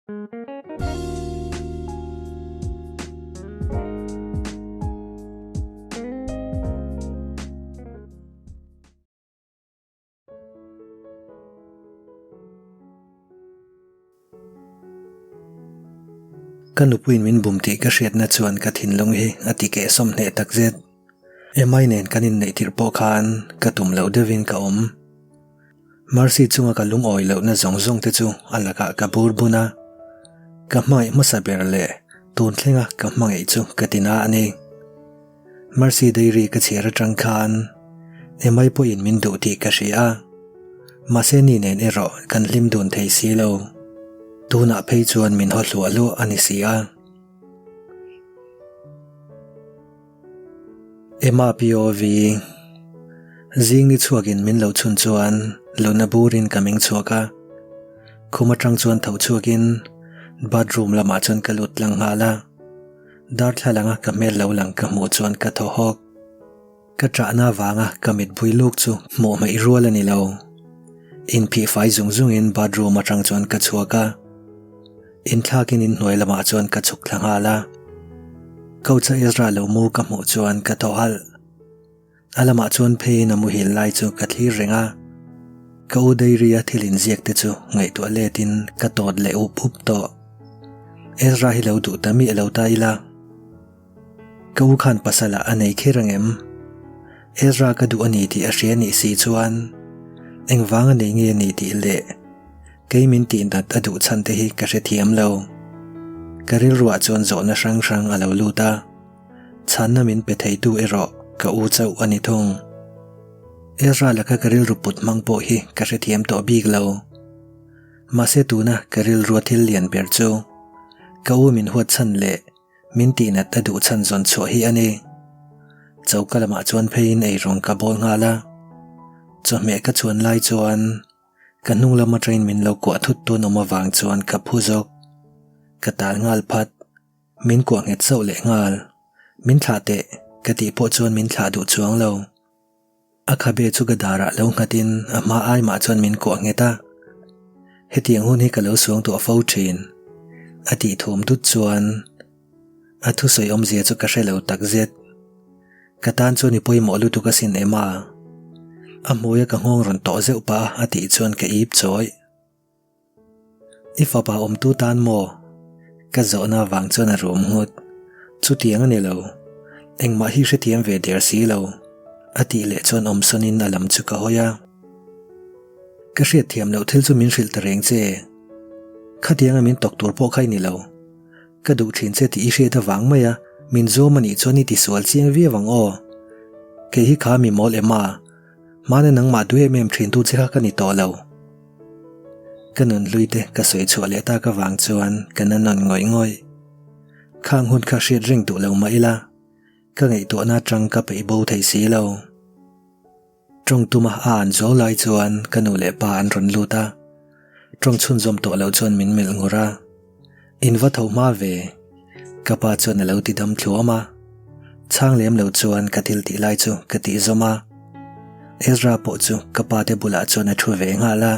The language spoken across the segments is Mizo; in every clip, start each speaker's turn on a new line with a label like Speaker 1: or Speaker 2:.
Speaker 1: Ka nupuiin min bum tih ka hriatna chuan ka thinlung hi a ti kehsawm hneh takzet. Emai nen kan inneih tirh pawh khan ka tum loh deuhin ka awm. Mercy chunga ka lungawi lohna zawng zawng te chu a lakah ka bur bun a, ka hmangaih hmasa ber leh tun thlenga ka hmangaih chu ka ti na a ni. Mercy diary ka chhiar atang khan Emai pawhin min duh tih ka hria a, mahse ni nen erawh kan hlim dun thei si lo. Tunah phei chuan min haw hluah hluah a ni si a. Emma POV Zing ni chhuakin min lo chhun chuan luna burin ka meng chhuak a, khum atang chuan tho chhuakin bathroom lamah chuan ka lut tlang nghal a, darthlalanga ka hmel lo lang ka hmuh chuan ka thaw hawk. Ka ṭahna avanga ka mit bui luk chu hmuh hmaih rual a ni lo. Inphih fai zung zungin bathroom atang chuan ka chhuak a. Inthlakin inhnuai lamah chuan ka chhuk thla nghal a. Couch-a Ezra lo mu ka hmuh chuan ka thaw halh. A lamah chuan pheiin a muhil lai chu ka thlir reng a. Ka u diary-a thil inziak te chu ngaihtuah letin ka tawt leh up up tawh. Ezra hi lo duh ta miah lo ta ila. Ka u khan pasal ah a nei kher ang em? Ezra ka duh a ni tih a hria nih si chuan engvang a nei nge a ni tih leh kei min tih nat a duh chhan te hi ka hrethiam lo. Ka rilruah chuan zawhna hrang hrang a lo lut a, chhanna min pe theitu erawh ka u chauh a ni thung. Ezra laka ka rilru put hmang pawh hi ka hrethiam tawh bik lo. Mahse tuna ka rilrua thil lian ber chu ka u min huat chhan leh Min tihnat a duh chhan zawn chhuah hi a ni. Choka lamah chuan pheiin eirawng ka bawl nghal a. Chawhmeh ka chhuan lai chuan ka hnung lam atangin min lo kuah thut tun awm avang chuan ka phu zawk. Ka tal nghal phat. Min kuah nghet sauh leh nghal. Min thlah teh ka tih pawh chuan min thlah duh chuang lo. A khabe chu ka darah lo nghatin a hma ai mah chuan min kuah nghet a. Hetiang hun hi ka lo suang tuah fo thin. A tih thum dut chuan a thusawi awmzia chu ka hre lo takzet. Ka tan chuan i pawimawh lutuk asin Emma. A hmuia ka nghawng rawn tawh zeuh pah a a tih chuan ka ip chawih. I fapa awmtu tan maw? Ka zawhna avang chuan a rum nghut. Chutiang a ni lo. Engmah hi hrethiam ve der si lo. A tih leh chuan awmsawnin a lam chu ka hawi a. Ka hriatthiam loh thil chu min hrilh ta reng che. Khatianga min tawk tur pawh kha i ni lo. Ka duh thin che tih i hriat avang mai a, min zawm a nih chuan i tisual chiang viau ang aw. Kei hi kha mi mawl em a? Hmana nangmah duh em em thintu che kha ka ni tawh lo. Ka nun hlui te ka sawi chhuah leh tak avang chuan ka na nawn ngawih ngawih. Khang hun kha hriat reng duh lo mah ila, ka ngaihtuahna atang ka peih bo thei si lo. Tawng tuma a an zo lai chuan ka nu leh pa an rawn lut a, tawng chhunzawm tawh loh chuan min melh ngur a. In va tho hma ve, ka pa chuan a lo ti dam thluam a. Chhang lem lo chuan ka thil tih lai chu ka tih zawm a. Ezra pawh chu ka pa te bulah chuan a thu ve nghal a.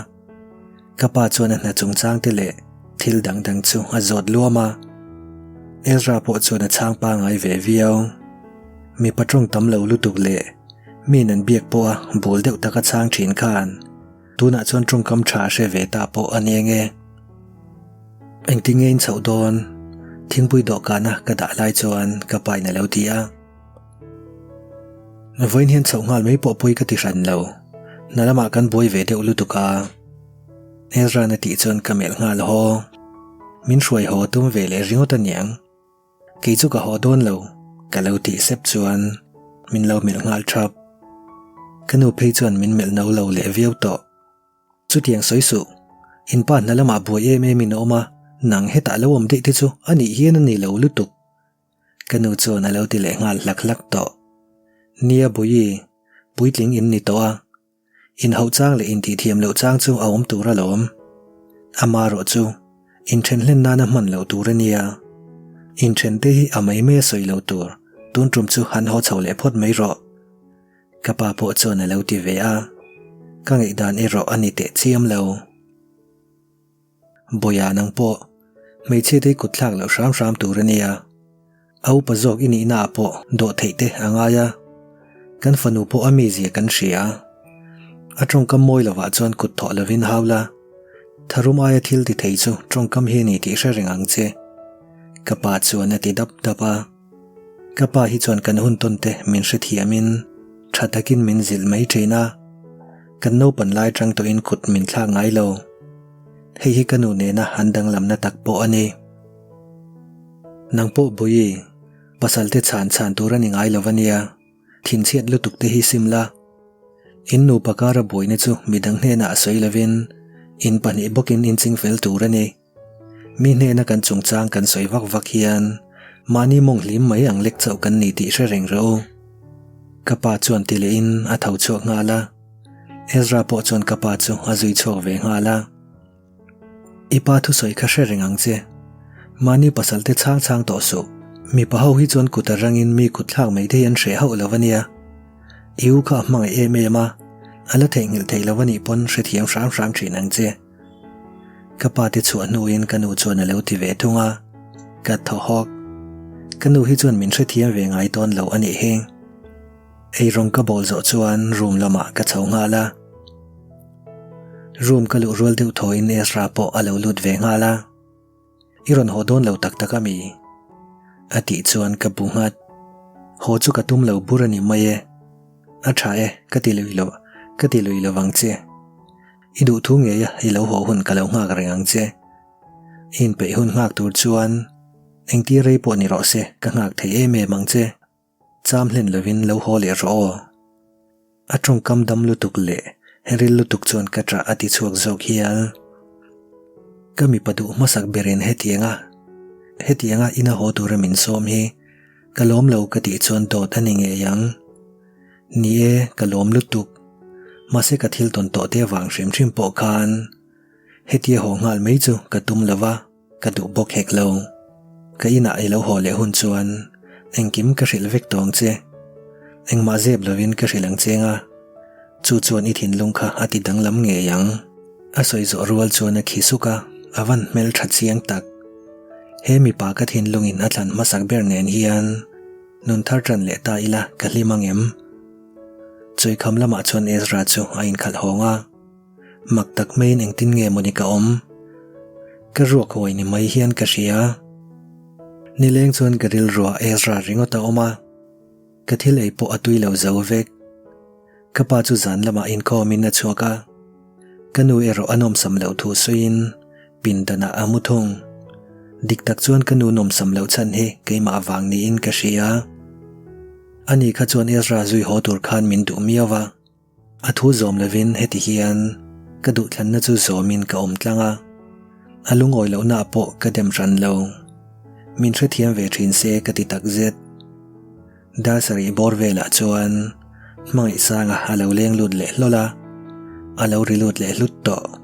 Speaker 1: Ka pa chuan a hna chungchang te leh thil dang dang chu a zawt luam a. Ezra pawh chuan a chhang pangai ve viau. Mipa tawng tam lo lutuk leh mi nan biak pawha bul deuh taka chhang thin khan tunah chuan tawngkam tha hre ve ta pawh a ni ange. Engtin nge in chhoh dawn? Thingpui dawhkana ka dah lai chuan ka pa in a lo ti a. Vawiin hian chhoh nghal mai pawh pawi ka ti hran lo. Hna lamah kan buai ve deuh lutuk a. Ezra na tih chuan ka melh nghal haw. Min hruai haw tum ve leh ringawt a niang. Kei chu ka haw dawn lo, ka lo tih sep chuan min lo melh nghal thap. Ka nu phei chuan min melh no lo leh viau tawh. Chutiang sawi suh, in pa hna lamah buai em em in a awm a, nang hetah lo awm daih te chu a nih hian a ni lo lutuk. Ka nu chuan a lo ti leh nghal hlak hlak tawh. Nia Bawihi, puitling in ni tawh a. Inhauh chang leh intihthiam loh chang chu a awm tur alawm. Amarawh chu, inthen hlen nana hman loh tur a nia. Inthen te hi a mai mai a sawi lo tur, tun tum chu han haw chho leh phawt mai rawh. Ka pa pawh chuan a lo ti ve a, ka ngaihdan erawh a ni teh chiam lo. Bawia nang pawh. Hmeichhia te hi kut thlak loh hram hram tur a nia. A upa zawk i nihna ah pawh dawh theih te a ngai a. Kan fanu pawh a mizia kan hria. A tawngkam mawi lovah chuan kut thawh lovin hau la. Tharum aia thil ti thei chu tawngkam hi a ni tih hre reng ang che. Ka pa chuan a ti dap dap a. Ka pa hi chuan kan hun tawn te min hrethiamin tha takin min zilh mai thin a. Kan naupan lai tang tawhin kut min thlak ngai lo. Hei hi ka nu nena an danglamna tak pawh a ni. Nang pawh Buii, pasal te chhan chhan tur a ni ngai lo a nia, thinchhiat lutuk te hi sim la. In nupa kara buaina chu midang hnenah a sawi lovin in pahnih bawkin in chingfel tur a ni. Mi hnena kan chungchang kan sawi vak vak hian mahni mawng hlim mai ang lek chauh kan ni tih hre reng rawh u. Ka pa chuan ti lehin a tho chhuak nghal a. Ezra pawh chuan ka pa chu a zui chhuak ve nghal a. I pa thusawi kha hre reng ang che. Mahni pasal te chhang chhang tawh suh. Mipa ho hi chuan kut a rangin mi kut thlak mai te hi an hreh hauh lo a nia. I u kha a hmangaih em em a, a la theihnghilh thei lo a nih pawn hrethiam hram hram thin ang che. Ka pa te chhuah hnuin ka nu chuan a lo ti ve thung a, ka thaw hawk. Ka nu hi chuan min hrethiam ve ngai dawn lo a nih hi. Eirawng ka bawl zawh chuan room lamah ka chho nghal a. Room ka luh rual deuh thawiin Ezra pawh a lo lut ve nghal a. I rawn haw dawn lo tak tak a mi? A tih chuan ka bu nghat. Haw chu ka tum lo bur a ni mai e. A tha e, ka ti lui lo, ka ti lui lovang che. I duh thu ngei a, i lo haw hun ka lo nghak reng ang che. I inpeih hun nghak tur chuan engtir rei pawh ni rawh se, ka nghak thei em em ang che. Cham hlen lovin lo haw leh rawh aw. A tawngkam dam lutuk leh ril lutuk chuan ka ṭah a ti chhuak zawk hial. Ka mipa duh hmasak berin hetianga hetianga ina haw tura min sawm hi ka lawm lo ka tih chuan dawt a ni ngei ang. Ni e, ka lawm lutuk. Mahse ka thil tawn tawh te avang hrim hrim pawh khan hetia haw nghal mai chu ka tum lo va. Ka duh bawk hek lo. Ka inah i lo haw leh hun chuan engkim ka hrilh vek tawng che. Engmah zep lovin ka hrilh ang cheng a, chu chuan i thinlung kha a ti danglam ngei ang. A sawi zawh rual chuan a khi suk a, a van hmel tha chiang tak. He mipa ka thinlungin a thlan hmasak ber nen hian nun thar tan leh ta ila ka hlim ang em? Chawikham lamah chuan Ezra chu a inkhalh hawng a. Mak tak maiin engtin nge mawni ka awm? Ka ruak huai ni mai hian ka hria. Nileng chuan ka rilruah Ezra ringawt a awm a, ka thil ei pawh a tui lo zo vek. Ka pa chu zan lamah inkhawmin a chhuak a, ka nu erawh a nawmsam loh thu sawiin pindanah a mu thung. Dik tak chuan ka nu nawmsam loh chhan hi keimah vang niin ka hria. Ani kha chuan Ezra zui haw tur khan min duh miau va. A thu zawm lovin heti hian ka duhthlanna chu zawmin ka awm tlang a, a lungawi lohna pawh ka dem hran lo. Min hrethiam ve thin se ka ti tak zet. Dar sarih bawr velah chuan Hmangaihsanga a lo leng lut leh hlawl a, a lo ri lut leh hlut tawh.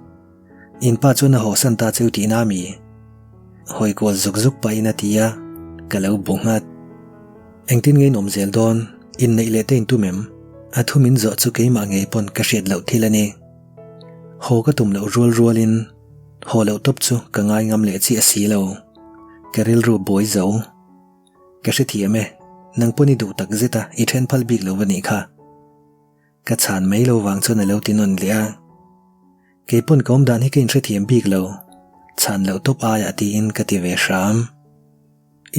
Speaker 1: In pa chuan a hawsan ta cheu tihna mi? Hawi kual zuk zuk pahin a ti a, ka lo bu nghat. Engtin nge in awm zel dawn? Inneih leh te in tum em? A thu min zawh chu keimah ngei pawn ka hriat loh thil a ni. Haw ka tum loh rual rualin haw loh tawp chu ka ngai ngam leh chiah si lo. Ka rilru buai zo. Ka hrethiam e, nang pawn i duh tak zet a, i then phal bik lo va nih kha. Ka chhan mai lo vang chuan a lo ti nawn leh a. Keipawn ka awm dan hi ka inhrethiam bik lo, chhan loh tawp aiah tiin ka ti ve hram.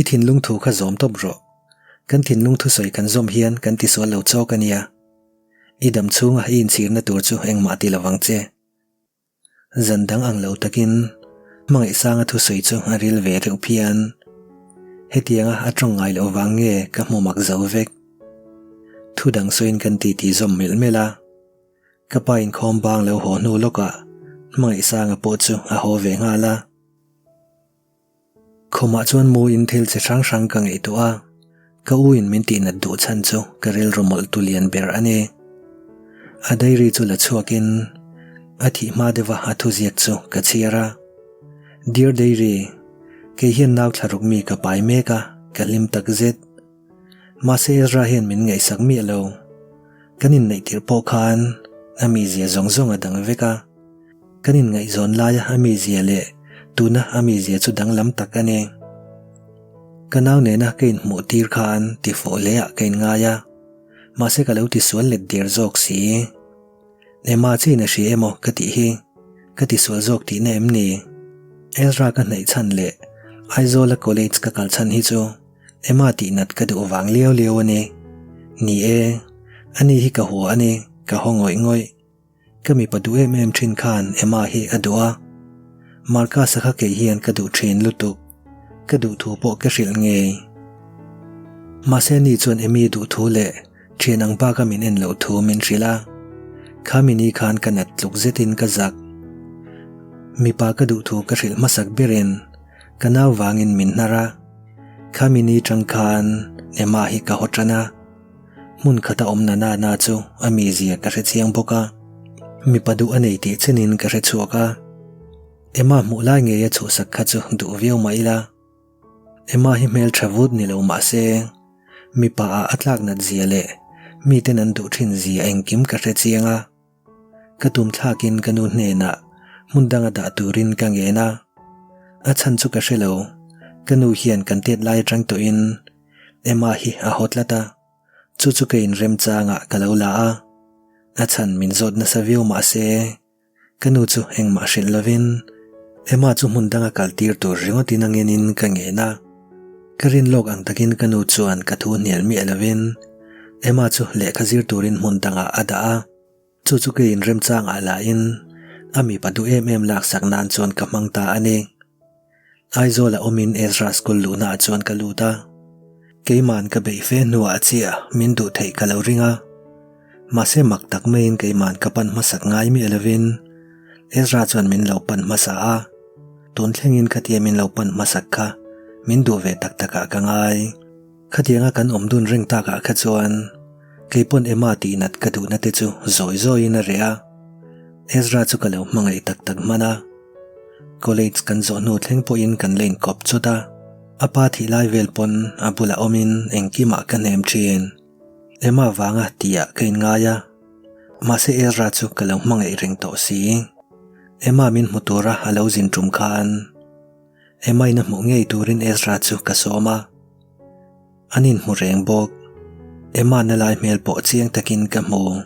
Speaker 1: I thinlung thu kha zawm tawp rawh. Kan thinlung thusawi kan zawm hian kan tisual lo chawk a nia. I dam chhunga i inchhirna tur chu engmah ti lovang che. Zan dang ang lo takin Hmangaihsanga thusawi chu a ril ve reuh phian. Hetianga a tawng ngai loh vang nge ka hmu mak zo vek. Thu dang sawiin kan titi zawm melh melh a. Ka pa inkhawm bang lo haw hnu lawkah Hmangaihsanga pawh chu a haw ve nghal a. Khumah chuan muin thil chi hrang hrang ka ngaihtuah a, ka u in min tihnat duh chhan chu ka rilru mawlh tu lian ber a ni. A diary chu la chhuakin a thih hma deuha a thuziak chu ka chhiar a. Dear Diary, kei hian nau thlaruk mi ka pai mek a, ka hlim tak zet. Mahse Ezra hian min ngaihsak miah lo. Kan inneih tirh pawh khan a mizia zawng zawng a dang vek a. Kan inngaihzawn laia a mizia leh Tuna a mizia chu danglam tak a ni. Ka nau nena ka inhmuh tir khan tifuh hle ah ka inngai a, mahse ka lo tisual let der zawk si. Emma chiin a hria emaw ka tih hi ka tisual zawk tihna em ni? Ezra ka hnaih chhan leh Aizawla college ka kal chhan hi chu Emma tihnat ka duh vang liau liau a ni. Ni e, ani hi ka hua a ni, ka haw ngawih ngawih. Ka mipa duh em em thin khan Emma hi a duh a. Marcus-a kha kei hian ka duh thin lutuk. Ka duh thu pawh ka hrilh ngei. Mahse ani chuan Emmy duh thu leh thian ang baka min en loh thu min hrilh a. Khami ni khan ka nat tluk zetin ka zak. Mipa ka duh thu ka hrilh hmasak berin ka nau vangin min hnar a. Khami ni tang khan Emma hi ka haw tan a. Hmun khata awm na na na chu a mizia ka hre chiang bawk a, mipa duh a nei tih chenin ka hre chhuak a. Emma hmuh lai ngeia chhuhsak kha chu duh viau mah ila. Emma hi hmel tha vut ni lo mah se, mipa ah a tlak nat zia leh miten an duh thin zia engkim ka hre chiang a. Ka tum thlakin ka nu hnenah hmun danga dah turin ka ngen a. A chhan chu ka hre lo, ka nu hian kan tet lai atang tawhin Emma hi a haw tlat a, chu chu ka inremchangah ka lo la a. A chhan min zawt nasa viau mah se, ka nu chu engmah hrilh lovin Emma chu hmun danga kal tir tur ringawtin a ngenin ka ngen a. Ka rin lawk ang takin ka nu chuan ka thu hnial miah lovin Emma chu lehkha zir turin hmun dangah a dah a. Chu chu ka inremchangah lahin a mipa duh em em laksak nan chuan ka hmang ta a ni. Aizawla awmin Ezra School luhnaah chuan ka lut a, keiman ka beih fe hnuah chiah min duh theih ka lo ring a. Mahse mak tak maiin keiman ka pan hmasak ngai miah lovin Ezra chuan min lo pan hmasa a, tun thlengin khatia min lo pan hmasak kha min duh ve tak takah ka ngai. Khatianga kan awm dun reng takah kha chuan keipawn Emma tihnat ka duhna te chu zawi zawiin a reh a, Ezra chu ka lo hmangaih tak tak hman a. College kan zawh hnu thleng pawhin kan la inkawp chawt a, a pa thih lai vel pawn a bulah awmin engkimah ka hnem thin. Emma vanga tihah ka inngai a, mahse Ezra chu ka lo hmangaih reng tawh si. Emma min hmu tura a lo zin tum khan Emma in a hmuh ngei turin Ezra chu ka sawm a, an inhmu reng bawk. Emma na lai hmel pawh chiang takin ka hmu.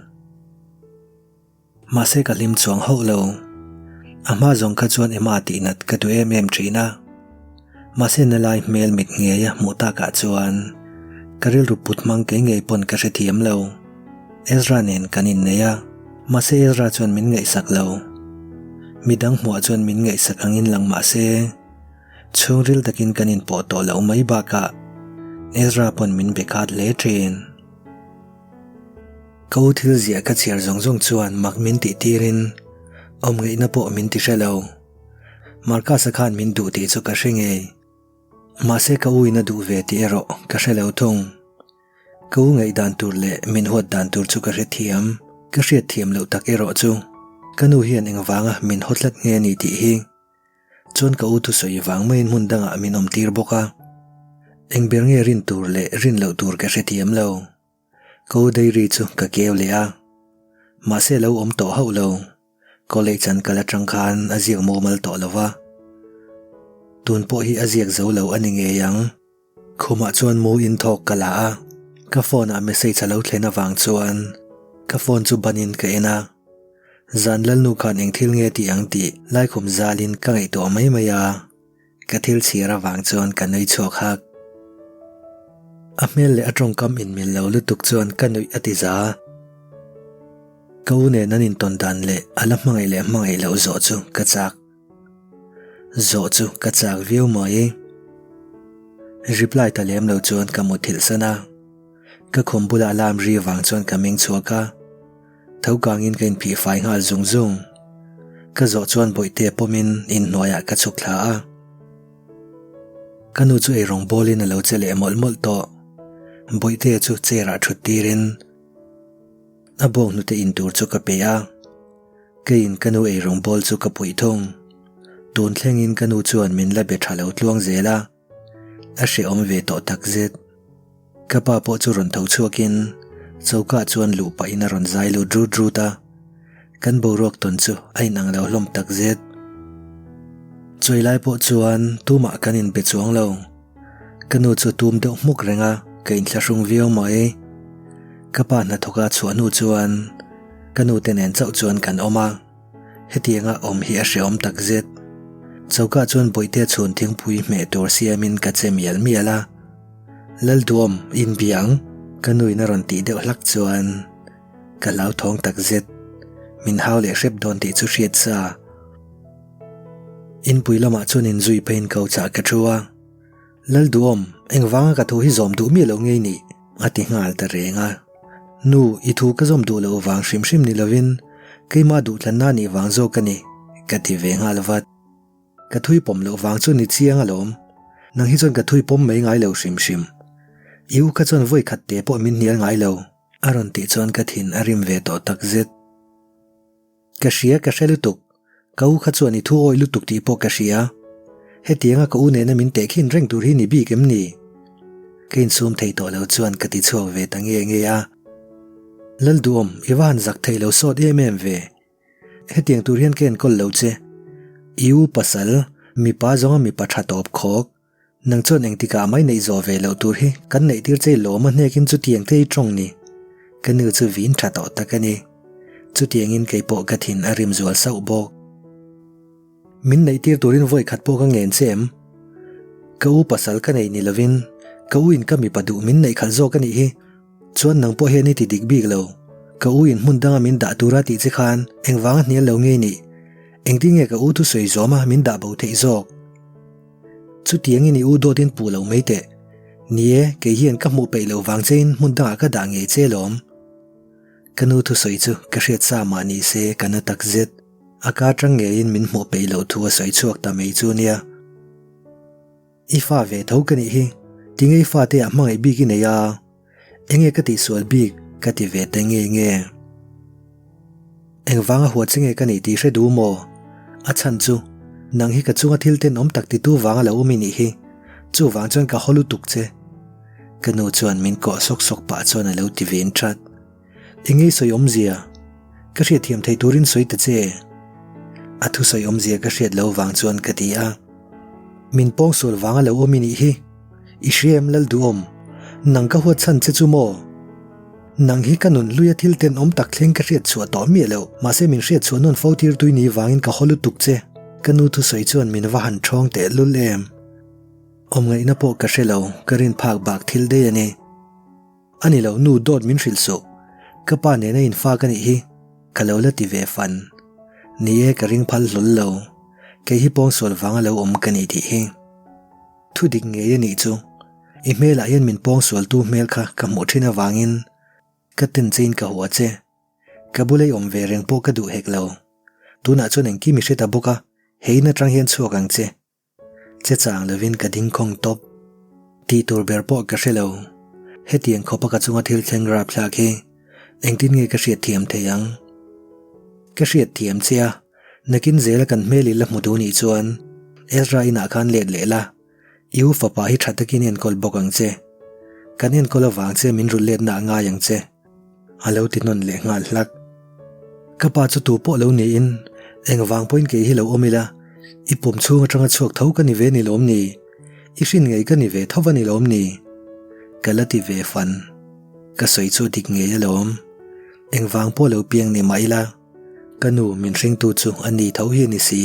Speaker 1: Mahse ka hlim chuang hauh lo. A hma zawng kha chuan Emma tihnat ka duh em em thin a. Mahse na lai hmel mit ngei a hmuh takah chuan ka rilru put hmang kei ngei pawn ka hrethiam lo. Ezra nen kan innei a, mahse Ezra chuan min ngaihsak lo. Midang hmuah chuan min ngaihsak angin lang mahse chhungril takin kan inpawh tawh loh mai bakah Ezra pawn min be khat hle thin. Ka u thil ziah ka chhiar zawng zawng chuan mak min tih tirin awm ngaihna pawh min ti hre lo. Marcus-a khan min duh tih chu ka hre ngei. Mahse ka u in a duh ve tih erawh ka hre lo thung. Ka u ngaihdan tur leh min huat dan tur chu ka hre thiam. Ka hriat thiam loh tak erawh chu ka nu hian engvanga min haw tlat nge a ni tih hi. Chuan ka u thusawi vang maiin hmun dangah min awm tir bawk a. Eng ber nge rin tur leh rin loh tur ka hrethiam lo. Ka u diary chu ka keu leh a. Mahse a lo awm tawh hauh lo. College an kal atang khan a ziak mumal tawh lo va. Tun pawh hi a ziak zo lo a ni ngei ang. Khumah chuan mu in thawk ka la a, ka phone ah message a lo thlen avang chuan ka phone chu banin ka en a. Zan Lalnu khan eng thil nge tih ang tih laikhum zalin ka ngaihtuah mai mai a, ka thil chhiar avang chuan ka nui chhuak hak. A hmel leh a tawngkam inmil lo lutuk chuan ka nuih a ti za. Ka u nen an intawn dan leh a la hmangaih leh hmangaih loh zawh chu ka chak. Zawh chu ka chak viau mai. Reply ta lem lo chuan ka muthilh san a. Ka khum bulah alarm ri vang chuan ka meng chhuak a. Tho kangin ka inphih fai nghal zung zung. Ka zawh chuan bawihte pawmin inhnuaiah ka chhuk thla a. Ka nu chu eirawng bawlin a lo che leh mawlh mawlh tawh. Bawihte chu chair ah thut tirin a bawng hnute in tur chu ka pe a. Keiin ka nu eirawng bawl chu ka puih thung. Tun thlengin ka nu chuan min la be tha lo tluang zel a, a hrehawm ve tawh takzet. Ka pa pawh chu rawn tho chhuakin choka chuan luh pahin a rawn zai lut rut rut a, kan boruak tawn chu a inang lo hlawm takzet. Chawi lai pawh chuan tumah kan inbe chuang lo. Ka nu chu tum deuh hmuk reng a, ka inthlahrung viau mai. Ka pa hnathawka chhuah hnu chuan ka nu te nen chauh chuan kan awm a, hetianga awm hi a hrehawm takzet. Choka chuan bawihte chhun thingpui hmeh tur siamin ka che mial mial a. Lalduam, inbia ang, ka nuin a rawn tih deuh hlak chuan ka hlauthawng takzet. Min hau leh hrep dawn tih chu hriat sa. Inpui lamah chuan inzui pheiin ko chah ka thu a, Lalduhawm, engvanga ka thu hi zawm duh miah loh ngei nih? a ti nghal ta reng a. Nu, i thu ka zawm duh loh vang hrim hrim ni lovin keimah duhthlanna nih vang zawk a ni, ka ti ve nghal vat. Ka thui pawm loh vang chu ni chiang alawm, nang hi chuan ka thui pawm mai ngai lo hrim hrim. I u kha chuan vawi khat te pawh min hnial ngai lo, a rawn tih chuan ka thin a rim ve tawh takzet. Ka hria ka hre lutuk, ka u kha chuan i thu awih lutuk tih pawh ka hria. Hetianga ka u nena min tehkhin reng tur hi ni bik em ni? Ka insum thei tawh lo chuan ka ti chhuak ve ta nge nge a. Lalduhawm, i va han zak thei lo sawt em em ve. Hetiang tur hian ka enkawl lo che. I u pasal, mipa zawnga mipa tha tawp khawk. Nang chuan engtikah mai neih zawh ve loh tur hi kan neih tir che i lawm a hnekin chutiang te i tawng ni. Ka nu chu vin tha tawh tak a ni. Chutiangin kei pawh ka thin a rim zual sauh bawk. Min neih tir turin vawi khat pawh ka ngen che em? Ka u pasal ka nei ni lovin ka u in ka mipa duh min neih khalh zawk a nih hi. Chuan nang pawh hian i ti dik bik lo. Ka u in hmun danga min dah tura tih che khan engvanga hnial lo nge nih? Engtin nge ka u thusawi zawma min dah bo theih zawk? Chutiangin i u dawtin puh lo mai teh. Ni e, kei hian ka hmuh peih loh vang chein hmun dangah ka dah ngei che lawm. Ka nu thusawi chu ka hriat sa mah ni se ka na tak zet. A ka tang ngeiin min hmuh peih loh thu a sawi chhuak ta mai chu nia. I fa ve tho ka nih hi, tinge i fate ah hmangaih bik i nei a? Enge ka tihsual bik ka ti ve ta nge nge. Engvanga huat che nge ka nih tih hre duh maw? A chhan chu, nang hi ka chunga thil tenawm tak titu vanga lo awm i nih hi, chuvang chuan ka haw lutuk che. Ka nu chuan min kawh sawk sawk pah chuan a lo ti vin that. Enge i sawi awmzia? Ka hriatthiam thei turin sawi ta che. A thusawi awmzia ka hriat lo vang chuan ka ti a. Min pawngsual vanga lo awm i nih hi. I hria em Lalduhawm? Nang ka huat chhan che chu maw? Nang hi ka nun hluia thil tenawm tak thleng ka hriat chhuah tawh miah lo, mahse min hriat chhuah nawn fo tir tui ni vangin ka haw lutuk che. Ka nu thusawi chuan min va han ṭhawng teh lul em? Awmngaihna pawh ka hre lo, ka rin phak bak thil daih a ni. A ni lo, nu dawt min hrilh suh. Ka pa nena infa ka nih hi, ka lo la ti ve fan. Ni e, ka ring phal hlawl lo. Kei hi pawngsual vanga lo awm ka ni tih hi. Thu dik ngei a nih chu. I hmelah hian min pawngsualtu hmel kha ka hmuh thin avangin ka ten chein ka hua che. Ka bula i awm ve reng pawh ka duh hek lo. Tunah chuan engkim i hre ta bawk a, he in atang hian chhuak ang che. Che chang lovin ka ding khawng tawp. Tih tur ber pawh ka hre lo. Hetiang khawpa ka chunga thil thleng rap thlak hi engtin nge ka hriat thiam thei ang? Ka hriat thiam che a, nakin zela kan hmel i la hmu duh nih chuan Ezra inah khan let leh la, i u fapa hi tha takin enkawl bawk ang che. Kan enkawl avang che min rulh letna a ngai ang che. A lo ti nawn leh nghal hlak. Ka pa chu tu pawh lo niin, engvang pawhin kei hi lo awm ila, i pum chhung atanga chhuak tho ka ni ve ni lawm ni? I hrin ngei ka ni ve tho va ni lawm ni? Ka la ti ve fan. Ka sawi chu dik ngei alawm. Engvang pawh lo piang ni mah ila, ka nu min hringtu chu a ni tho hi a ni si.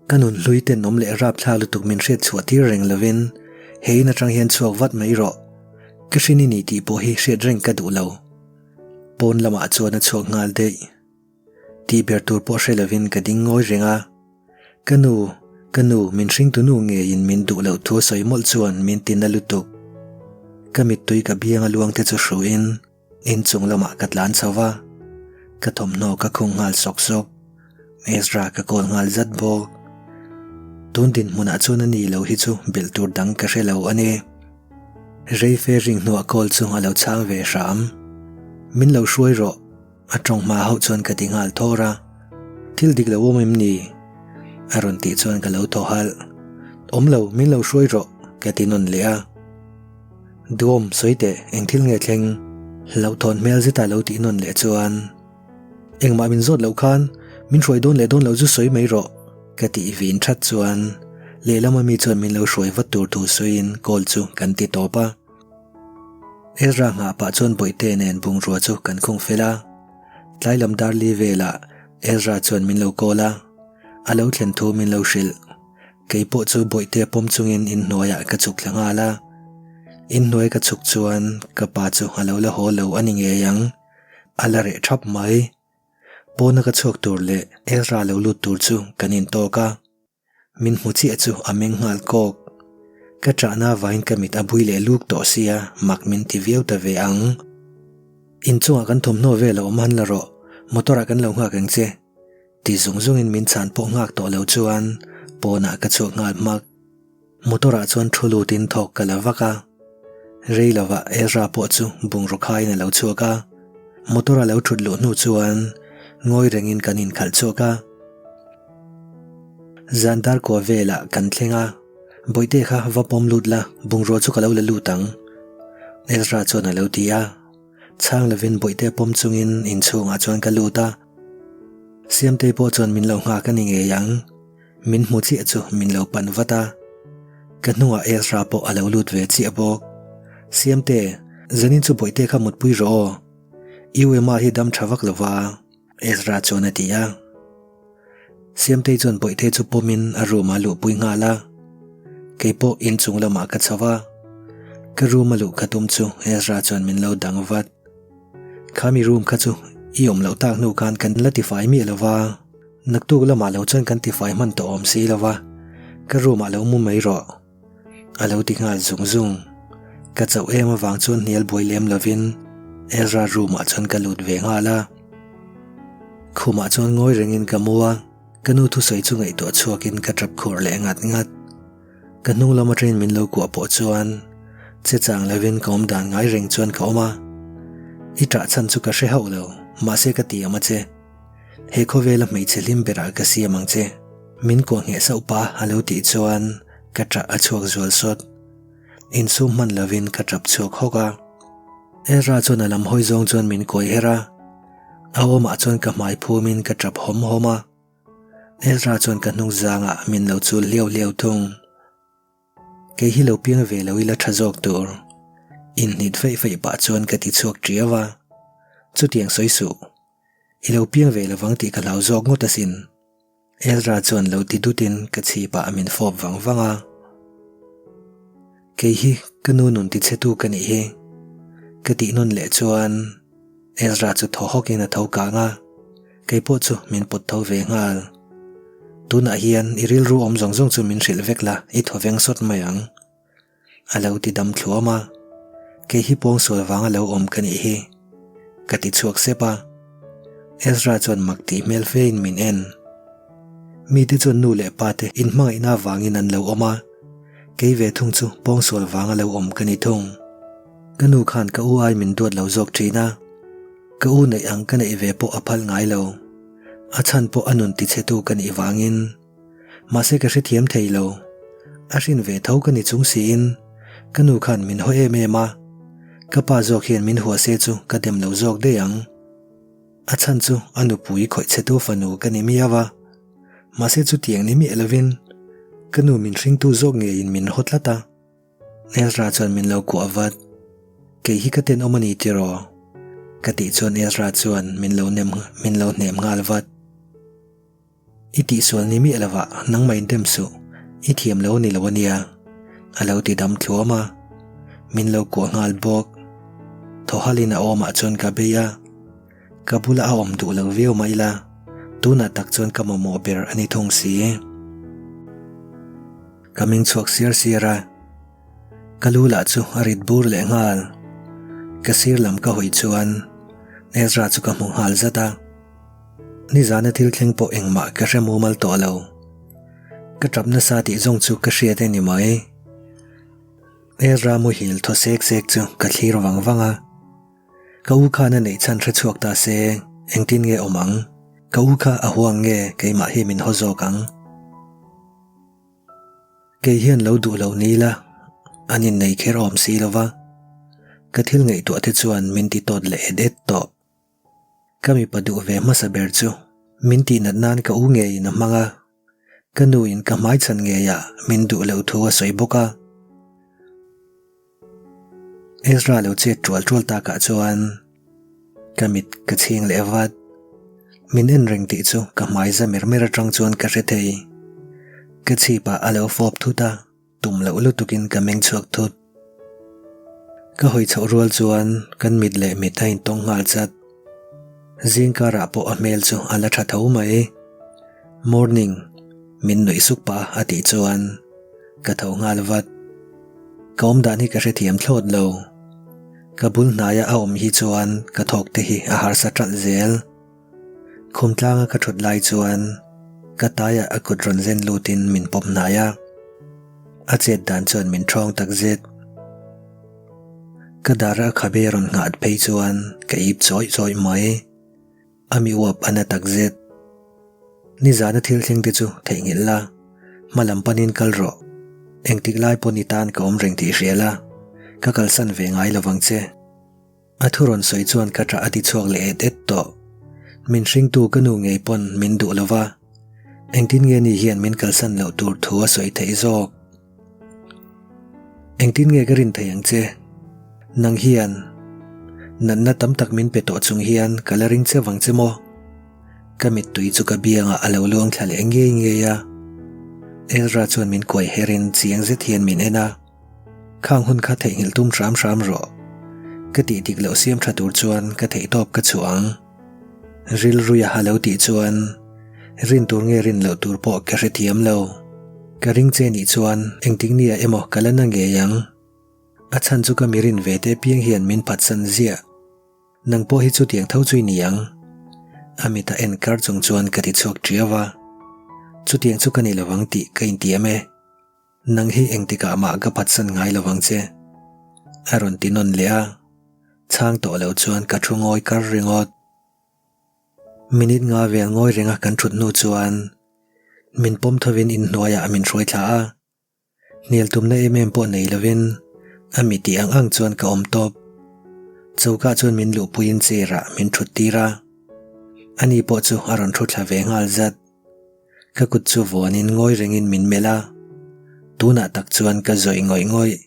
Speaker 1: Ka nun hlui ten awm leh rapthla lutuk min hriat chhuah tir reng lovin he in atang hian chhuak vat mai rawh. Ka hrin i ni tih pawh hi hriat reng ka duh lo. Pawn lamah chuan a chhuak nghal daih. Tih ber tur pawh hre lovin ka ding ngawi reng a. Ka nu, ka nu min hringtu nu ngeiin min duh loh thu a sawi mawlh chuan min ti na lutuk. Ka mittui ka biang a luang te chu hruin Inchung lamah ka tlan chho va, ka thawmhnaw ka khung nghal sawk sawk. Ezra ka call nghal zat bawk. Tun dinhmunah chuan a ni lo hi chu belh tur dang ka hre lo a ni. Rei fe ring hnuah call chu a lo chhang ve hram. Min lo hruai rawh, a tawng hma hauh chuan ka ti nghal thawr a. Thil dik lo awm em ni? A rawn tih chuan ka lo thaw halh. Awm lo, min lo hruai rawh, ka ti nawn leh a. Duhawm sawi teh, eng thil nge thleng? Hlauhthawn hmel zeta lo tih nawn leh chuan, Engmah min zawt loh khan min hruai dawn leh dawn loh chu sawi mai rawh. Ka tih vin that chuan lehlam ami chuan min lo hruai vat tur thu sawiin call chu kan ti tawp a. Ezra nghah pah chuan Bawihte nen bungrua chu kan khung fel a. Tlai lam dar li velah Ezra chuan min lo call a, a lo thlen thu min lo hrilh. Kei pawh chu Bawihte pawm chungin inhnuaiah ka chhuk thla nghal a. Inhnuai ka chhuk chuan ka pa chu a lo la haw lo a ni ngei ang, a la reh thap mai. Pawna ka chhuak tur leh Ezra lo lut tur chu kan intawk a. Min hmu chiah chu a meng nghal kawk. Ka ṭahna avangin ka mit a bui leh luk tawh sia mak min ti viau ta ve ang. Inchungah kan thawmhnaw vel a awm han la rawh, motor ah kan lo nghak ang che. Ti zung zungin min chhan pawh nghak tawh lo chuan pawnah ka chhuak nghal hmak. Motor ah chuan thu lutin thawk ka la vak a. Rei lovah Ezra pawh chu bungraw khaiin a lo chhuak a. Motor a lo thut luh hnu chuan ngawi rengin kan inkhalh chhuak a. Zan dar kua velah kan thleng a, Bawihte kha va pawm lut la, bungrua chu ka lo la lut ang. Ezra chuan a lo ti a. Chhang lovin Bawihte pawm chungin inchhungah chuan ka lut a. Siamtei pawh chuan min lo nghak a ni ngei ang. Min hmu chiah chu min lo pan vat a, ka hnungah Ezra pawh a lo lut ve chiah bawk. Siamte, zanin chu Bawihte kha mutpui rawh aw. UMA hi dam tha vak lo va, Ezra chuan a ti a. Siamtei chuan Bawihte chu pawmin a room ah luhpui nghal a. Keipawh inchung lamah ka chho va, ka room a luh ka tum chu Ezra chuan min lo dang vat. Khami room kha chu i awm loh tak hnu khan kan la tifai miah lo va. Naktuk lamah lo chuan kan tifai hman tawh awm si lo va, ka room ah lo mu mai rawh. A lo ti nghal zung zung. Ka chauh em avang chuan hnial buai lem lovin Ezra room ah chuan ka lut ve nghal a. Khumah chuan ngawi rengin ka mu a, ka nu thusawi chu ngaihtuah chhuakin ka tap khur leh ngat ngat. Ka hnung lam atangin min lo kuah pawh chuan che chang lovin ka awm dan ngai reng chuan ka awm a. I ṭah chhan chu ka hre hauh lo, mahse ka ti ang a che. He khawvela hmeichhe hlim berah ka siam ang che. Min kuah ngheh sauh pa a lo tih chuan ka ṭah a chhuak zual sawt. Insum hman lovin ka ṭap chhuak hawk a. Ezra chuan a lam hawi zawng chuan min kawi her a. A awmah chuan ka hmai phumin ka ṭap hawm hawm a. Ezra chuan ka hnung zangah min lo chul hliau hliau thung. Kei hi lo piang ve lo ila tha zawk tur. Inhnit feih feih pah chuan ka ti chhuak ṭiau a. Chutiang sawi suh. I lo piang ve lovang tih ka hlau zawk ngawt asin. Ezra chuan lo ti dutin ka chhipah min fawp vang vang a. Kei hi ka nu nun tichhetu ka nih hi. Ka tih nawn leh chuan Ezra chu thaw hawkin a tho kang a. Kei pawh chu min pawt tho ve nghal. Tunah hian i rilru awm zawng zawng chu min hrilh vek la, i thaw veng sawt mai ang. A lo ti dam thluam a, kei hi pawngsual vanga lo awm ka nih hi. Ka ti chhuak sep a. Ezra chuan mak tih hmel fein min en. Mite chuan nu leh pa te inhmangaihna avangin an lo awm a, kei ve thung chu pawngsual vanga lo awm ka ni thung. Ka nu khan ka u ai min duat lo zawk thin a. Ka u neih ang ka neih ve pawh a phal ngai lo. A chhan pawh a nun tichhetu ka nih vangin. Mahse ka hrethiam thei lo. A hrin ve tho ka ni chung siin ka nu khan min haw em em a. Ka pa zawk hian min hua se chu ka dem lo zawk daih ang. A chhan chu a nupui khawih chhetu fanu ka ni miau a. Mahse chutiang ni miah lovin ka nu min hringtu zawk ngeiin min haw tlat a. Ezra chuan min lo kuah vat. Kei hi ka tenawm a ni tiraw? Ka tih chuan Ezra chuan min lo nem min lo hnem nghal vat. I tihsual ni miah lovah nangmah in dem suh, i thiam lo ni lo a nia. A lo ti dam thluam a, min lo kuah nghal bawk. Thaw halin a awmah chuan ka bei a, ka bula a awm duh lo viau mai la, tunah tak chuan ka mamawh ber a ni thung si. Ka ming chhuak siar siar a, ka lu lah chu a rit bur leh nghal. Ka sir lam ka hawi chuan Ezra chu ka hmu nghal zat a, nizana thil thleng pawh engmah ka hre mumal tawh lo. Ka tap nasa tih zawng chu ka hriat a ni mai. Ezra muhil thaw sek sek chu ka thlir vang vang a. Ka u khan a neih chhan hre chhuak ta se, engtin nge awm ang? Ka u kha a huang nge keimah hi min haw zawk ang? Kei hian lo duh lo ni ila, an innei kher awm si lo va, ka thil ngaihtuah te chuan min ti tawt leh et et tawh. Ka mipa duh ve hmasa ber chu min tihnat nan ka u ngeiin a hmang a. Ka nu in ka hmaichhan ngeiah min duh loh thu a sawi bawk a. Ezra lo chet tual tual takah chuan ka mit ka chhing leh vat. Min en reng tih chu ka hmai za mer mer atang chuan ka hre thei. Ka chhipah a lo fawp thut a, tum loh lutukin ka meng chhuak thut. Ka hawi chhoh rual chuan kan mit leh mit a intawng nghal chat. Zing karah pawh a hmel chu a la tha tho mai. Morning, min nuih suk pah a tih chuan ka tho nghal vat. Ka awm dan hi ka hrethiam thlawt lo. Ka bul hnaia a awm hi chuan ka thawk te hi a harsa ṭalh zel. Khum tlanga ka ṭhut lai chuan ka taiah a kut rawn zen lutin min pawm hnai a. A chet dan chuan min ṭhawng tak zet. Ka dara a khabe rawn nghat phei chuan ka ip chawih chawih mai. A mi uap a na tak zet. Nizana thil thleng te chu theihnghilh la, hma lam panin kal rawh. Engtik lai pawn i tan ka awm reng tih hria la, ka kalsan ve ngai lovang che. A thu rawn sawi chuan ka ṭah a ti chhuak leh et et tawh. Min hringtu ka nu ngei pawn min duh lo va, engtin nge ni hian min kalsan loh tur thu a sawi theih zawk? Engtin nge ka rin thei ang che? Nang hian natna tam tak min pe tawh chung hian ka la ring che vang che maw? Ka mittui chu ka biangah a lo luang thla leh ngei ngei a. Ezra chuan min kuai herin chiang zet hian min en a. Khang hun kha theihnghilh tum hram hram rawh. Ka tih dik loh siam tha tur chuan ka theihtawp ka chhuah ang. Rilruia a lo tih chuan rin tur nge rin loh tur pawh ka hrethiam lo. Ka ring che nih chuan engtik nia emaw ka la na ngei ang. A chhan chu ka mi rin ve te piang hian min phatsan ziah. Nang pawh hi chutiang tho chu i ni ang. A mita en kar chung chuan ka ti chhuak ṭiau a. Chutiang chu ka ni lovang tih ka intiam e. Nang hi engtikah mah ka phatsan ngai lovang che. A rawn ti nawn leh a, chhang tawh lo chuan ka thu ngawi kar ringawt. Minute nga vel ngawi renga kan thut hnu chuan min pawm thovin inhnuaiah min hruai thla a. Hnial tumna em em pawh nei lovin a mi tih ang ang chuan ka awm tawp. Choka chuan min luhpuiin chair ah min thut tir a. Ani pawh chu a rawn thu thla ve nghal zat. Ka kut chu vuanin ngawi rengin min melh a, tunah tak chuan ka zawih ngawih ngawih,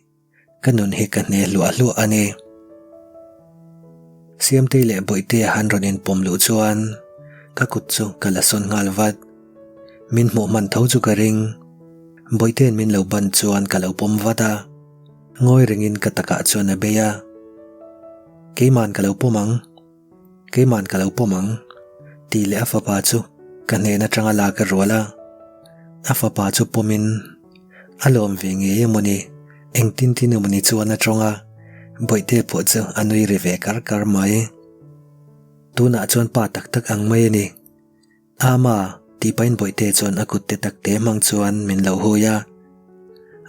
Speaker 1: ka nun hi ka hne hluah hluah a ni. Siamtei leh Bawihtea han rawn inpawm luh chuan ka kut chu ka la sawn nghal vat. Min hmuh hman tho chu ka ring. Bawihtea'n min lo ban chuan ka lo pawm vat a, ngawi rengin ka takah chuan a bei a. Keima'n ka lo pawm ang. Keima'n ka lo pawm ang, tih leh a fapa chu ka hnen atanga lak a rual a. A fapa chu pawmin a lawm ve ngei emaw ni, engtin tin emaw ni chuan a tawng a, Bawihte pawh chu a nui ri ve kar kar mai. Tunah chuan pa tak tak ang mai a ni. Ama, tih pahin Bawihte chuan a kut te tak te hmang chuan min lo hui a.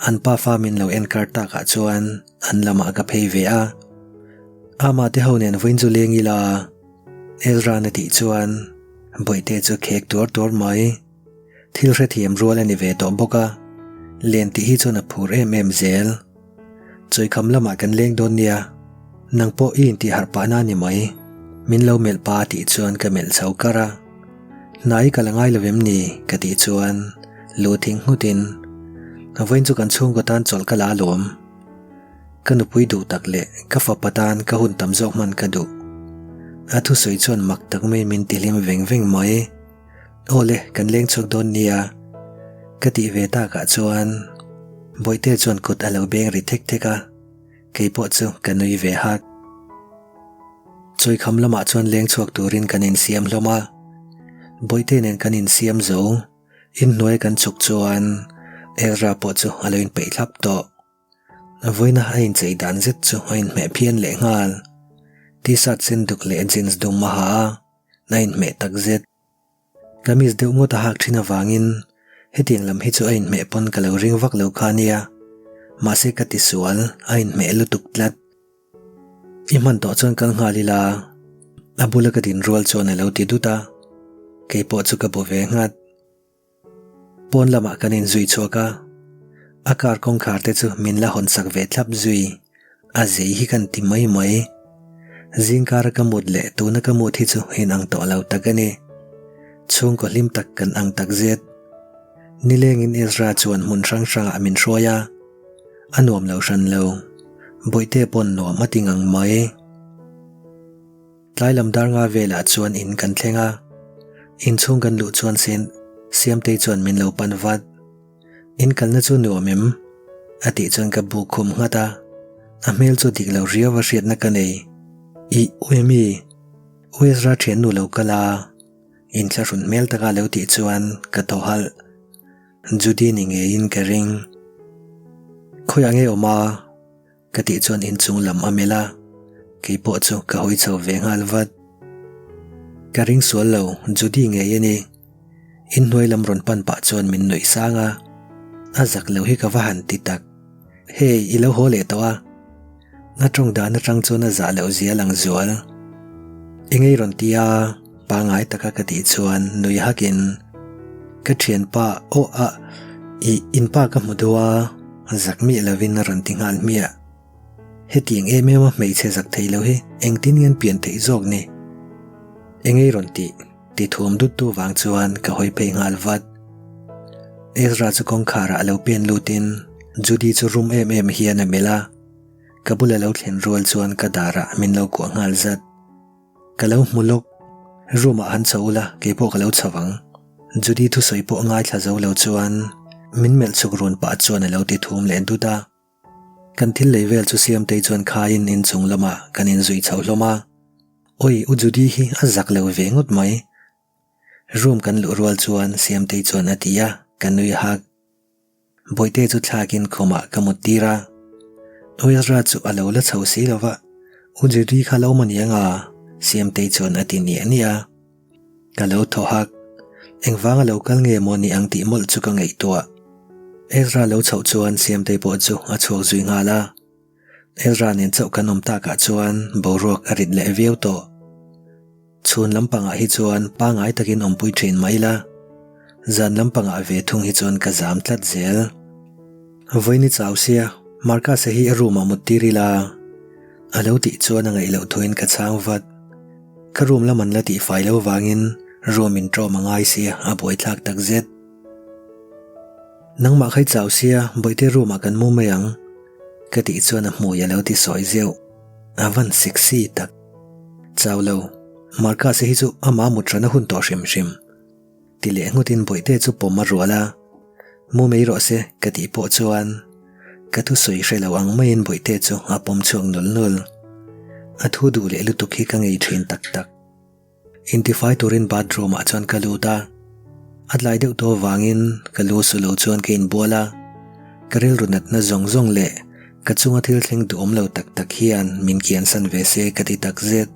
Speaker 1: An pafa min lo en kar takah chuan an lamah ka phei ve a. Ama te ho nen vawiin chu leng ila, Elran a tih chuan Bawihte chu khek tuar tuar mai. Thil hrethiam rual a ni ve tawh bawk a, len tih hi chuan a phur em em zel. Chawikham lamah kan leng dawn nia, nang pawh i intih harh pah na ni mai. Min lo melh pa tih chuan ka melh chho kar a. Hnai ka la ngai lo em ni? ka tih chuan lu thing nghut in, Vawiin chu kan chhungkaw tan chawlh ka la alawm. Ka nupui duh tak leh ka fapa tan ka hun tam zawk hman ka duh. A thusawi chuan mak tak mai min tihlim veng veng mai. Aw le, kan leng chhuak dawn nia. Ka tih ve takah chuan Bawihte chuan kut a lo beng ri thek thek a, kei pawh chu ka nui ve hak. Chawikham lamah chuan leng chhuak turin kan insiam hlawm a, Bawihte nen kan insiam zo, inhnuai kan chhuk chuan Ezra pawh chu a lo inpeih thlap tawh. Vawiina a inchei dan zet chu a inhmeh phian lehnghal, T-shirt sen duk leh jeans dum a ha a. A inhmeh tak zet. Kamis deuh ngawt a hak thin avangin hetiang lam hi chu a inhmeh pawn ka lo ring vak lo kha nia. Mahse ka ti sual, a inhmeh lutuk tlat. I hman tawh chuan kal nghal ila, a bula ka din rual chuan a lo ti dut a, keipawh chu ka bu ve nghat. Pawn lamah kan inzui chhuak a, a car kawngkhar te chu min la hawn sak ve thlap zui, a zei hi kan ti mai mai. Zingkara ka mut leh tuna ka mut hi chu inang tawh lo tak a ni. Chhungkaw hlim tak kan ang tak zet. Nilengin Ezra chuan hmun hrang hrangah min hruai a, a nuam lo hran lo. Bawihte pawn nuam a ti ngang mai. Tlai lam dar nga velah chuan in kan thleng a, inchhung kan luh chuan sen Siamtei chuan min lo pan vat. In kalna chu nuam em? A tih chuan ka buk khum nghat a, a hmel chu dik lo riau a hriatna ka nei. Ih, u emi? U Ezra thiannu lo kal a, inthlahrun hmel taka lo tih chuan ka thaw halh. Judy ni ngeiin ka ring. Khawiah nge awm a? Ka tih chuan inchung lam a melh a, keipawh chu ka hawi chho ve nghal vat. Ka ring sual lo, Judy ngei a ni. Inhnuai lam rawn pan pah chuan min nuih sang a, a zak lo hi ka va han ti tak. Hey, i lo haw leh tawh a. A tawng dan atang chuan a zah loh zia lang zual. Engei rawn ti a, pangai taka ka tih chuan nui hakin ka thianpa aw a, i inpa ka hmu duh a. Zak miah lovin a rawn ti nghal hmiah. Hetiang em em a hmeichhe zak thei lo hi engtin nge an pian theih zawk ni? Engei rawn tih? Ti thuam dut tu vang chuan ka hawi phei nghal vat. Ezra chu kawngkhar ah lo pen lutin Judy chu rum em em hian a melh a, ka bula lo thlen rual chuan ka darah min lo kuah nghal zat. Ka lo hmu lawk. Room ah han chho ula, keipawh ka lo chho ang. Judy thusawi pawh ngaithla zo lo chuan min melh chhuk run pah chuan a lo ti thum leh dut a. Kan thil lei vel chu Siamtei chuan khaiin inchung lamah kan inzui chho hlawm a. Awi, u Judy hi a zak lo ve ngawt mai. Room kan luh rual chuan Siamtei chuan a ti a, ka nui hak. Bawihte chu thlakin khumah ka mut tir a, Ezra chu a lo la chho si lo va, U Judy kha lo awm aniang a, Siamtei chuan a ti niah niah a. Ka lo thaw hak, engvanga lo kal nge maw ni ang tih mawlh chu ka ngaihtuah. Ezra lo chhoh chuan Siamtei pawh chu a chhuak zui nghal a. Ezra nen chauh kan awm takah chuan boruak a rit leh viau tawh. Chhun lampangah hi chuan pangai takin awmpui thin mah ila, zan lampangah ve thung hi chuan ka zam tlat zel. Vawiin i chau sia, Marcus-a hi a room-ah mut tir ila. A lo tih chuan a ngaih loh thuin ka chhang vat. Ka room lam an la tihfai lo vangin room in ṭawm a ngai sia, a buaithlak takzet. Nangmah kha i chau sia, Bawihte room ah kan mu mai ang. Ka tih chuan a hmui a lo ti sawi zeuh. A van sexy tak. Chau lo, Marcus-a hi chu amah mut ran a hun tawh hrim hrim. Ti leh nghutin Bawihte chu pawm a rual a. Mu mai rawh se ka tih pawh chuan ka thusawi hre lo ang maiin Bawihte chu a pawm chhuak nul nul. A thu duh leh lutuk hi ka ngei thin tak tak. Intifai turin bathroom ah chuan ka lut a, a tlai deuh tawh avangin ka lu su lo chuan ka inbual a, ka rilru natna zawng zawng leh ka chunga thil thleng duhawm lo tak tak hian min kiansan ve se ka ti takzet.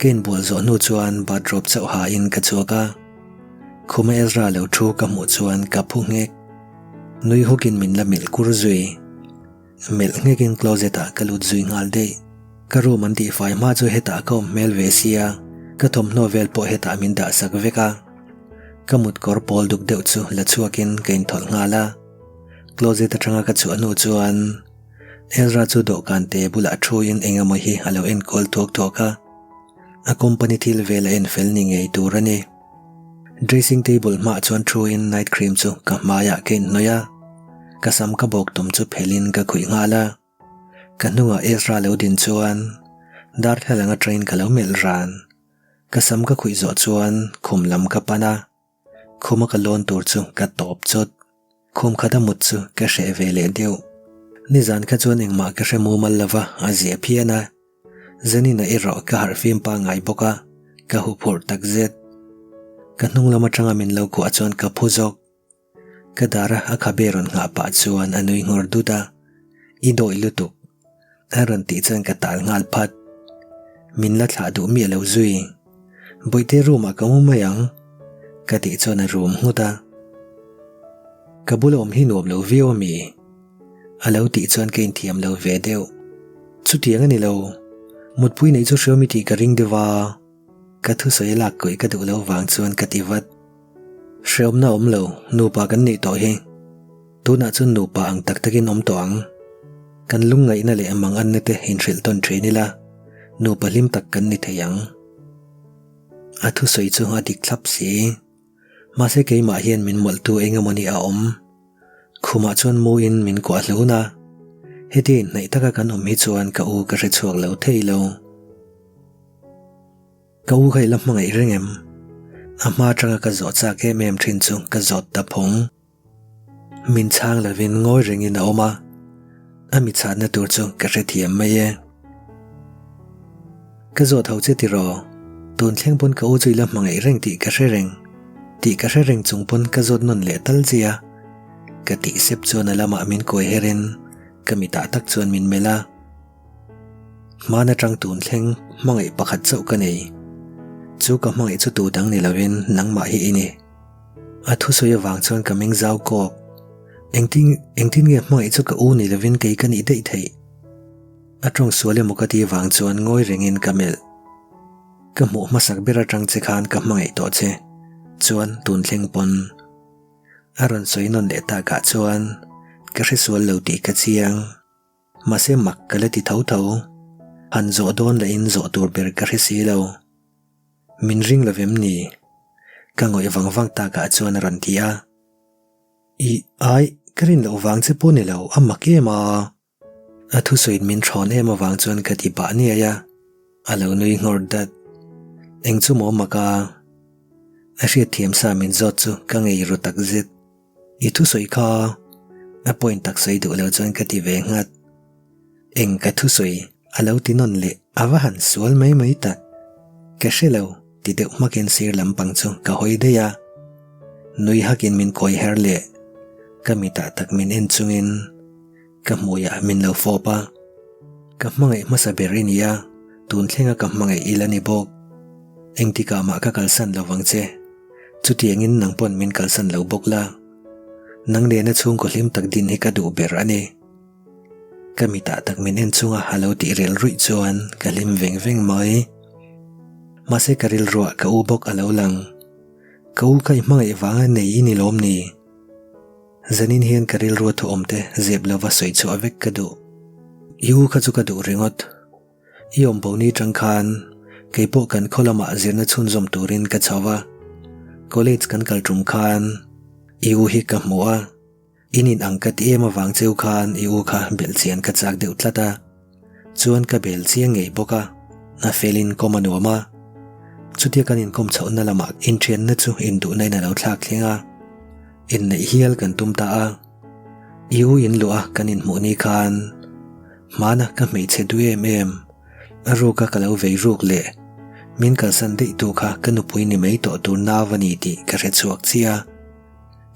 Speaker 1: Ka inbual zawh hnu chuan bathrobe chauh ha in ka chhuak a, khuma Ezra lo thu ka hmuh chuan ka phu nghek. Nui hukin min la melh kur zui. Melh nghekin closet ah ka lut zui nghal daih. Ka room an tihfai hma chu hetah ka awm hmel ve sia, ka thawmhnaw vel pawh hetah min dah sak vek a. Ka mut kawr pawl duk deuh chu la chhuakin ka inthawlh nghal a. Closet atanga ka chhuah hnu chuan Ezra chu dawhkan te bulah thuin eng emaw hi a lo enkawl thuak thuak a. A company thil vel a enfel ni ngei tur a ni. Dressing table hmaah chuan thuin night cream chu ka hmaiah ka inhnawih a, ka sam ka bawk tum chu phelhin ka khuih nghal a. Ka hnungah Ezra lo din chuan darthlalang atangin ka lo melh ran. Ka sam ka khuih zawh chuan khum lam ka pan a, khuma ka lawn tur chu ka tawp chawt. Khum khata mut chu ka hreh ve leh deuh. Nizan kha chuan engmah ka hre mumal lova a zia phian a. Zanina erawh ka harhfim pangngai bawk a, ka huphurh takzet. Ka hnung lam atanga min lo kuah chuan ka phu zawk. Ka dara a khabe rawn nghah pah chuan a nui nghawr dut a, I dawih lutuk. A rawn tih chuan ka tal nghal phat. Min la thlah duh miah lo zui. Bawihte room ah ka mu mai ang. Ka tih chuan a rum nghut a. Ka bula awm hi nuam lo viau a mi? A lo tih chuan ka inthiam lo ve deuh. Chutiang a ni lo. Mutpui neih chu hriawm i tih ka ring deuh a. Ka thusawi lak kawih ka duh lo vang chuan ka ti vat. Hriawmna awm lo, nupa kan nih tawh hi. Tunah chuan nupa ang tak takin awm tawh ang. Kan lungngaihna leh manganna te inhrilh tawn thin ila, nupa hlim tak kan ni thei ang. A thusawi chu a dik thlap si. Mahse keimah hian min mawlhtu eng emawni a awm. Khumah chuan mu in min kuah hlun a, hetia inhnaih taka kan awm hi chuan ka u ka hre chhuak lo thei lo. Ka u kha i la hmangaih reng em? A hma atanga ka zawh chak em em thin chu ka zawt ta phawng. Min chhang lovin ngawi rengin a awm a, a mi chhatna tur chu ka hrethiam mai e. Ka zawt ho che tiraw? Tun thleng pawn ka u chu i la hmangaih reng tih ka hre reng. Tih ka hre reng chung pawn ka zawt nawn leh tal che a. Ka tih sep chuan a lamah min kuai her in ka mitah tak chuan min melh a. Hman atang tun thleng hmangaih pakhat chauh ka nei. Chu ka hmangaih chu tu dang ni lovin nangmah hi i ni. A thusawi avang chuan ka meng zau kawk. Engtin engtin nge hmangaih chu ka u ni lovin kei ka nih daih theih? A tawng sual emaw ka ti vang chuan ngawi rengin ka melh. Ka hmuh hmasak ber atang che khan ka hmangaih tawh che, chuan tun thleng pawn. A rawn sawi nawn leh takah chuan ka hre sual lo tih ka chiang. Mahse mak ka la ti tho tho. Han zawh dawn lahin zawh tur ber ka hre si lo. Min ring lo vem ni? Ka ngawih vang vang takah chuan a rawn ti a. Ih, ai, ka rin loh vang che pawh ni lo, a mak em a. A thusawiin min thawn em avang chuan ka ti pah niai a, a lo nui nghawr dat. Eng chu maw mak a? A hriatthiam sa min zawt chu ka ngei ru tak zet. I thusawi kha a point tak sawi duh lo chuan ka ti ve nghat. Eng ka thusawi a lo ti nawn leh a va han sual mai mai tak. Ka hre lo ti deuh hmakin sir lampang chu ka hawi daih a. Nui hakin min kawi her leh ka mitah tak min en chungin Ka hmuiah min lo fawp a, ka hmangaih hmasa ber i ni a, tun thlenga ka hmangaih ila ni bawk. Engtikah mah ka kalsan lo vang che, chutiangin nang pawn min kalsan lo bawk la. Nang nena chhungkaw hlim tak din hi ka duh ber a ni. Ka mitah tak min en chunga a lo tih rel ruih chuan ka hlim veng veng mai. Mahse ka rilruah ka u bawk a lo lang. Ka u kha i hmangaih vanga nei i ni lawm ni? Zanin hian ka rilrua thuawm te zep lova sawi chhuah vek ka duh. I u kha chu ka duh ringawt. I awm bo ni tang khan kei pawh kan khaw lamah zirna chhunzawm turin ka chho va. College kan kal tum khan i u hi ka hmu a. In in ang ka ti em avang cheu khan i u kha belh chian ka chak deuh tlat a. Chuan ka bel chiang ngei bawk a, a felin kawm a nuam a. Chutia kan inkawm chhohna lamah inthianna chu induhna in a lo thlak thleng a, inneih hial kan tum ta a. I u in luah a kan inhmuh ni khan hmana ka hmeichhe duh em em, a ruka ka lo vei ruk leh min kalsan daih tu kha ka nupui ni mai tawh tur nau a ni tih ka hre chhuak chiah a.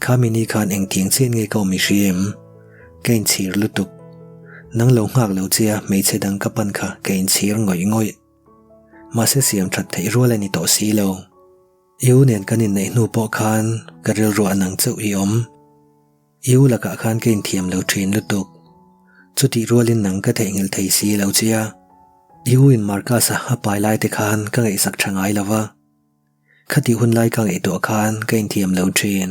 Speaker 1: Khami ni khan engtiang chian nge ka awm i hria em? Ka inchhir lutuk. Nang lo nghak lo che a hmeichhe dang ka pan kha ka inchhir ngawih ngawih. Mahse siam that theih rual a ni tawh si lo. I u nen kan inneih hnu pawh khan ka rilruah nang chauh i awm. I u lakah khan ka inthiam lo thin lutuk. Chutih rualin nang ka theihnghilh thei si lo che a. I u in Marcus-a a pai lai te khan ka ngaihsak tha ngai lo va. Khatih hun lai ka ngaihtuah khan ka inthiam lo thin.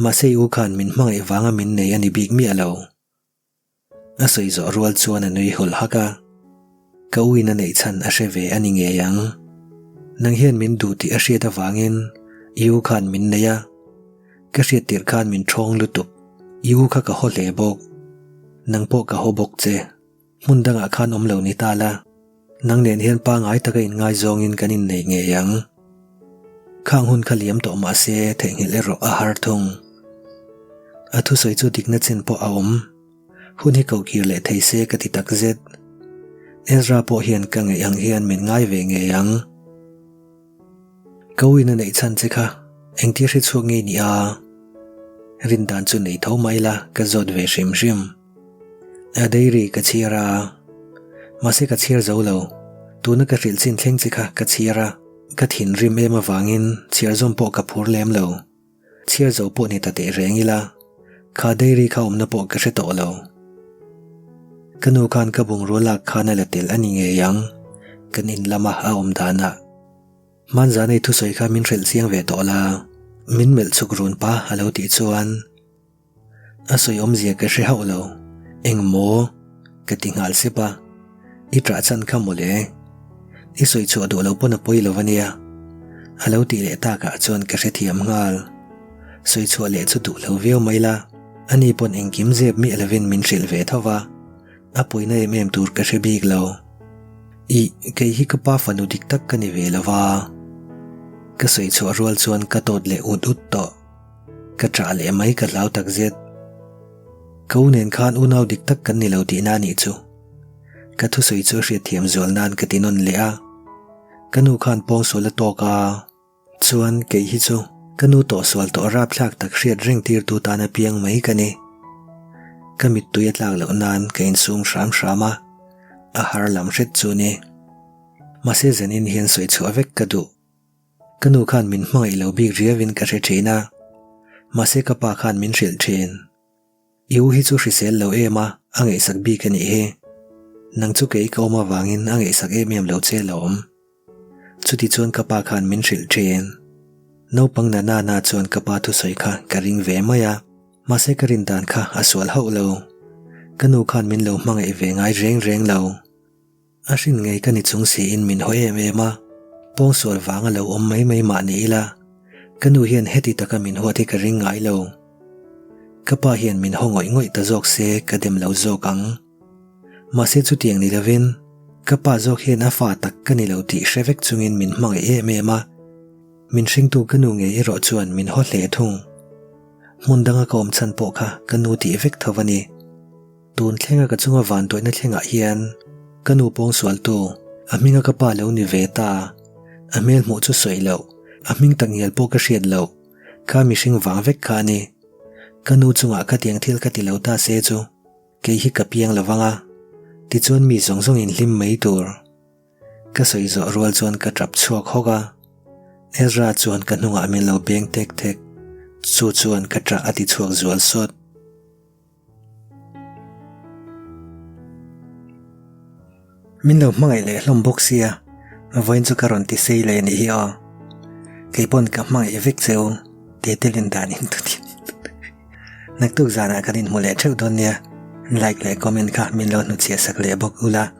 Speaker 1: Mahse i u khan min hmangaih vanga min nei a ni bik miah lo. A sawi zawh rual chuan a nui hawlh hak a. Ka u in a neih chhan a hre ve a ni ngei ang. Nang hian min duh tih a hriat avangin i u khan min nei a. Ka hriat tirh khan min thawng lutuk. I u kha ka haw hle bawk. Nang pawh ka haw bawk che. Hmun dangah khan awm lo ni ta la, nang nen hian pangngai taka inngaizawngin kan innei ngei ang. Khang hun kha liam tawh mah se theihnghilh erawh a har thung. A thusawi chu dikna chin pawh a awm. Hun hi kohkir leh thei se ka ti tak zet. Ezra pawh hian ka ngaih ang hian min ngai ve ngei ang. Ka uina neih chhan che kha engtia hre chhuak ngei ni a? Rindan chu nei tho mai la ka zawt ve hrim hrim. A diary ka chhiar a, mahse ka chhiar zo lo. Tuna ka hrilh chin thleng che kha ka chhiar a, ka thinrim em avangin chhiar zawm pawh ka phur lem lo. Chhiar zo pawh ni ta teh reng ila, kha diary kha awmna pawh ka hre tawh lo. Ka nu khan ka bungrua lak khan a la tel a ni ngei ang, kan in lama a awm danah. Hmanzanei thusawi kha min hrilh chiang ve tawh la, min melh chhuk run pa a lo tih chuan, A sawi awmzia ka hre hauh lo. Eng maw? Ka ti nghal sep a. I ṭah chhan kha mawle. I sawi chhuah duh lo pawn a pawi lo a nia. A lo tih leh takah chuan ka hrethiam nghal. Sawi chhuah leh chu duh lo viau mai la, ani pawn engkim zep miah lovin min hrilh ve tho va, a pawina em em tur ka hre bik lo. Ih, kei hi ka pa fanu dik tak ka ni ve lo va. Ka sawi chhuah rual chuan ka tawt leh ut ut tawh. Ka ṭah leh mai ka hlau takzet. Ka u nen khan unau dik tak kan ni lo tihna a nih chu. Ka thusawi chu a hriatthiam zual nan ka ti nawn leh a. Ka nu khan pawngsual a tawk a, chuan kei hi chu ka nu tawhsual tawh rapthlak tak hriat reng tirtu tan a piang mai ka ni. Ka mittui a tlak loh nan ka insum hram hram a, a har lam hret chu ni. Mahse zanin hian sawi chhuah vek ka duh. Ka nu khan min hmangaih lo bik riauin ka hre thin a, mahse ka pa khan min hrilh thin. I u hi chu hrisel lo em a, a ngaihsak bik a nih hi. Nang chu kei ka awm avangin a ngaihsak em em lo che lawm. Chuti chuan ka pa khan min hrilh thin. Naupang na na na chuan ka pa thusawi kha ka ring ve mai a, mahse ka rin dan kha a sual hauh lo. Ka nu khan min lo hmangaih ve ngai reng reng lo. A hrin ngei ka ni chung siin min haw em em a, pawngsual vanga lo awm mai mai mah ni ila, ka nu hian heti taka min huat hi ka ring ngai lo. Ka pa hian min haw ngawih ngawih ta zawk se ka dem lo zawk ang. Mahse chutiang ni lovin, ka pa zawk hian a fa tak ka ni lo tih hre vek chungin min hmangaih em em a, min hringtu ka nu ngei erawh chuan min haw hle thung. Hmun danga ka awm chhan pawh kha ka nu tih vek tho a ni. Tun thlenga ka chunga vantuaihna thlengah hian ka nu pawngsualtu, a hminga ka pa lo ni ve ta, a hmel hmuh chu sawi loh, a hming tak ngial pawh ka hriat loh, kha mihring vang vek kha a ni. Ka nu chungah khatiang thil ka ti lo ta se chu kei hi ka piang lo vang a, tichuan mi zawng zawng in hlim mai tur. Ka sawi zawh rual chuan ka tap chhuak hawk a, Ezra chuan ka hnungah min lo beng tek tek, chu chuan ka tah a ti chhuak zual sawt. Min lo hmangaih leh hlawm bawk sia, vawiin chu ka rawn ti sei leh anih hi aw. Kei pawn ka hmangaih vek che u, tete len dan in tutin. Naktuk zanah kan inhmu leh theuh dawn nia, like leh comment kha min lo hnuchhiah sak leh bawk ula.